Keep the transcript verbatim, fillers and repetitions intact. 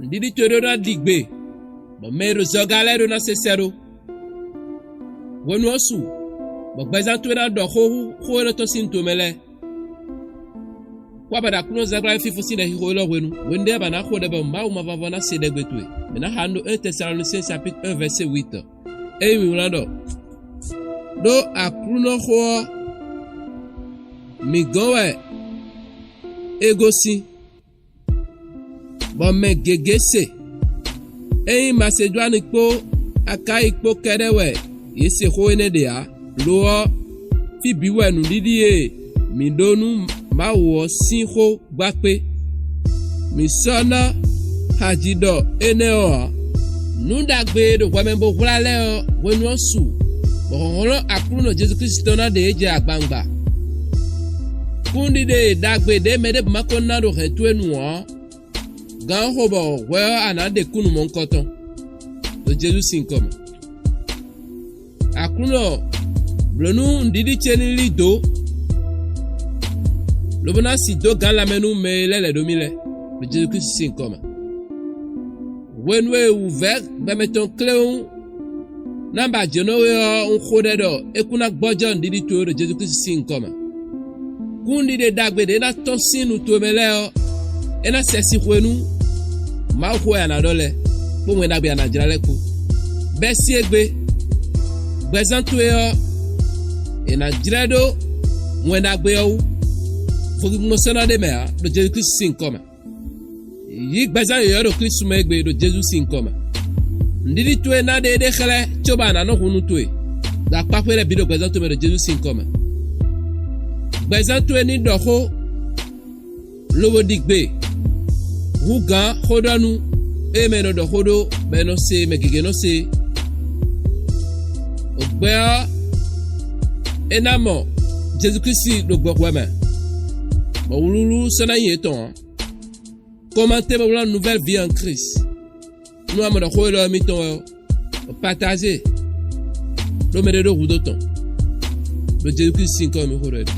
Nǔɖiɖi towe ɖó ná ɖi gbe, bɔ mɛ e ɖo zɔga lɛ́ɛ ɖó ná se sɛ́ ɖó. Hwenu ɔ́ su, bɔ gbɛzán towe ná ɖɔ xó hú xó e nɔ tɔ́n sín tomɛ lɛ́ɛ. Kpɔ́ bɔ ɖo Aklúnɔzángbla e fífó sín ɖɛxixo élɔ́ hwenu, hwenu ɖé ba ná xo ɖɛ bɔ Mawu mavɔmavɔ ná se ɖɛgbe towe. Mǐ ná xa nú ɖo un Tɛsalonisiɛn chapitre un verset huit. Ényí mǐ wlán ɖɔ: Ɖó Aklúnɔxó ɔ́, mǐ gɔ́n wɛ é gosín, bɔ mɛ gěgé se. Ényí Masedwani kpó Akayi kpó kɛ́ɖɛ́ wɛ yě se xó énɛ́ ɖe ǎ; lo ɔ́, fí bǐ wɛ nǔɖiɖi e mǐ ɖó nú Mawu ɔ́ sín xó gbá kpé. Mǐ sɔ́ ná xaji ɖɔ énɛ́ ɔ́ ǎ. Nǔ ɖagbe e ɖo hwɛ mɛ bó hwlá lɛ́ɛ ɔ́, hwenu ɔ́ su, bɔ hlɔ̌nhlɔ́n Aklúnɔ Jezu Klísu tɔn ná ɖe yě jɛ agbawungba. Kúnɖiɖe ɖagbe ɖě mɛ ɖěbǔ ma ko ná ɖo hɛ̌n towe nu ɔ́, gǎn xo bɔ hwɛ ɔ́ a nǎ ɖe kúnnu mɔ̌hunkɔtɔn ɖo Jezu sín nyǐkɔ mɛ. Aklúnɔ, blǒ nú nǔɖiɖi ce ní lí dǒ, lobo ná si dó gǎn lanmɛ nú mɛ e lɛ́ lɛ̌ ɖó mì lɛ́ɛ, ɖo Jezu Klísu sín nyǐkɔ mɛ. Hwenu e wǔvɛ́ gbɛmɛ tɔn kléwún ná ba jǒnɔ we ɔ́, un xo ɖɛ ɖɔ é kún ná gbɔjɛ́ nǔɖiɖi towe ɖo Jezu Klísu sín nyǐkɔ mɛ. Kúnɖiɖe ɖagbe ɖě ná tɔ́n sín nu towe mɛ lɛ́ɛ ɔ́, é ná sɛ sin xwenu Mawu xó e a nǎ ɖɔ lɛ́ɛ, kpó Wɛn Ɖagbe e a nǎ jlá lɛ́ɛ kpó. Bɛ́ sí égbé, gbɛzán towe ɔ́, è nǎ jlɛ́ ɖó Wɛn Ɖagbe ɔ́ wú, vodúngbɔ́nsɔ́ ná ɖ'é mɛ ǎ, ɖo Jezu Klísu sín nyǐkɔ mɛ. Yǐ gbɛzán yɔ̌yɔ́ ɖo Klísu mɛ égbé ɖo Jezu sín nyǐkɔ mɛ. Nǔɖiɖi towe ná ɖe éɖée xlɛ́ cóbɔ a nǎ nɔ hun nú towe, ɖo akpákpé lɛ́ɛ bǐ ɖo gbɛzán towe mɛ ɖo Jezu sín nyǐkɔ mɛ. Gbɛzán towe ní ɖɔ xó, lobo ɖi gbe hú gǎn xóɖɔ́nú e mɛ e nɔ ɖɔ xó ɖó, bɔ è nɔ se, mɛ gěgé nɔ se. Gbɛ ɔ́, é ná mɔ Jezu Klísu ɖo gbɔxwɛ mɛ, bɔ wlúwlú sɔ́ ná nyí yětɔn ǎ. Kɔmantɛ bɔ wlán Nouvelle Vie en Christ. Nú a mɔ ɖɔ xó élɔ́ ɔ́ mitɔn wɛ ɔ́, partager ɖó mɛ ɖé ɖó hudó tɔn. Ɖo Jezu Klísu sín nyǐkɔ mɛ mi xo ɖɔ é ɖo.